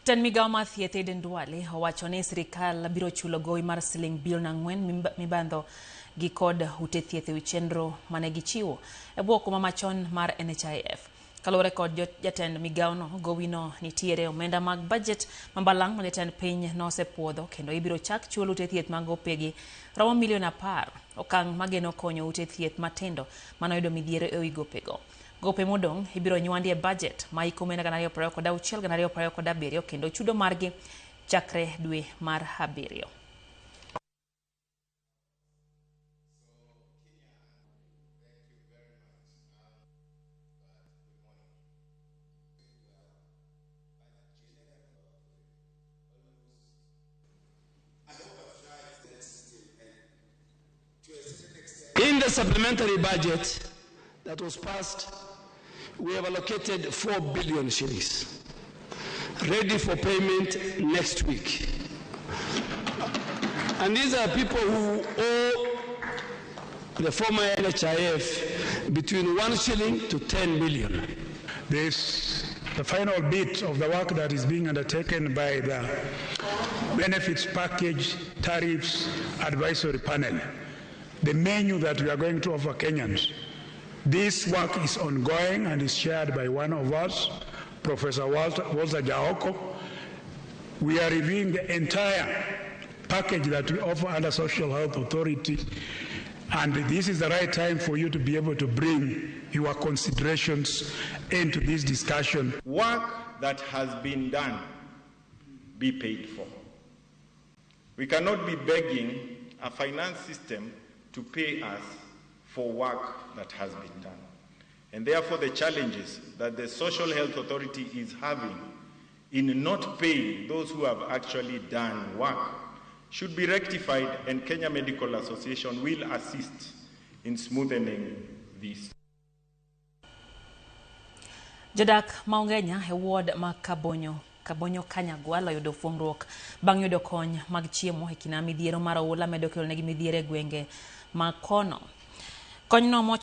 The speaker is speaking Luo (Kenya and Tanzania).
Jatend migao mar thieth Aden Duale owacho ni sirikal biro chulo gowi mar siling bilion 4 mibandho gi kod ute thieth ewi chenro mane gichiwo e bwo okumba machon mar NHIF. Kaluwore kod jatend migaono, gowino nitiere omenda mag bajet ma balang' ma jatend piny nosepuodho kendo ibiro chak chul ute thieth mag gopegi romo milion 10, okang' mageno konyo ute thieth matindo manoyudo midhiero ewi gopego. Gope modong' ibiro nywandi e bajet ma hik omenda 2026 2027 kendo chudo margi chakre dwe mar 7. In the supplementary budget that was passed, we have allocated 4 billion shillings, ready for payment next week. And these are people who owe the former NHIF between 1 shilling to 10 million. This, the final bit of the work that is being undertaken by the Benefits Package Tariffs Advisory Panel, the menu that we are going to offer Kenyans. This work is ongoing and is chaired by one of us, Professor Walter Jaoko. We are reviewing the entire package that we offer under Social Health Authority, and this is the right time for you to be able to bring your considerations into this discussion. Work that has been done be paid for. We cannot be begging a finance system to pay us for work that has been done. And therefore the challenges that the Social Health Authority is having in not paying those who have actually done work should be rectified, and Kenya Medical Association will assist in smoothening this. Jodak ma Ongenya e ward ma Kabonyo Kanyagwal oyudo fuong'ruok bang' yudo kony mag chiemo e kinde ma midhiero mar oula medo kelonegi midhiero e gwenge ma kono. Konyno